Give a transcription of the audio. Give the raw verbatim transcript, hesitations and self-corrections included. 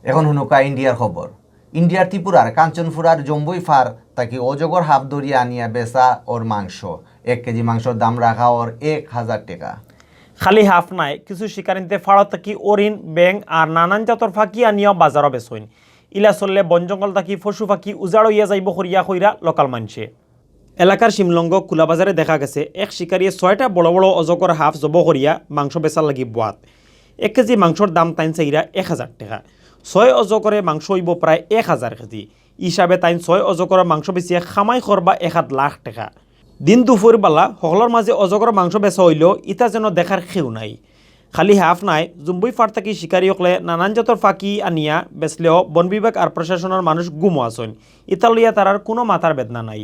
এখন হুনুকা ইন্ডিয়ার খবর। ইন্ডিয়ার ত্রিপুরার কাঞ্চনপুরার জম্বুই ফার তাকি অজগর হাফ ধরিয়া আনিয়া বেচা অর মাংস। এক কেজি মাংসর দাম রাখা অর এক হাজার টেকা। খালি হাফ নায়, কিছু শিকারিন্তে ফাড় তাকি অরিন, ব্যাং আর নানান জাতর ফাকি আনিয়াও বাজারো বেচইন। ইলা চললে বন জঙ্গল তাকি পশু ফাকি উজাড় অইয়া যাইবো করিয়া কইরা লোকাল মানষে। এলাকার শিমলঙ্গ কুলাবাজারে দেখা গেছে এক শিকারিয়ে ছয়টা বড় বড় অজগর হাফ জবো করিয়া মাংস বেচার লাগি বওয়াত। এক কেজি মাংসর দাম তাইন চাইরা এক হাজার টেকা। ছয় অজগরে মাংস অইবো প্রায় এক হাজার কেজি। হিসাবে তাইন ছয় অজগর মাংস বেচিয়া কামাই করবা এক আধ লাখ টেকা। দিন দুপুর বালা হকলর মাঝে অজগর মাংস বেচা অইলো, ইতা যেন দেখার কেউ নাই। খালি হাফ নায়, জম্বুই ফার তাকি শিকারি অকলে নানান জাতর ফাকি আনিয়া বেচলেও বন বিভাগ আর প্রশাসনর মানুষ গুমো আছইন। ইতা লইয়া তারার কুনু মাথার বেদনা নাই।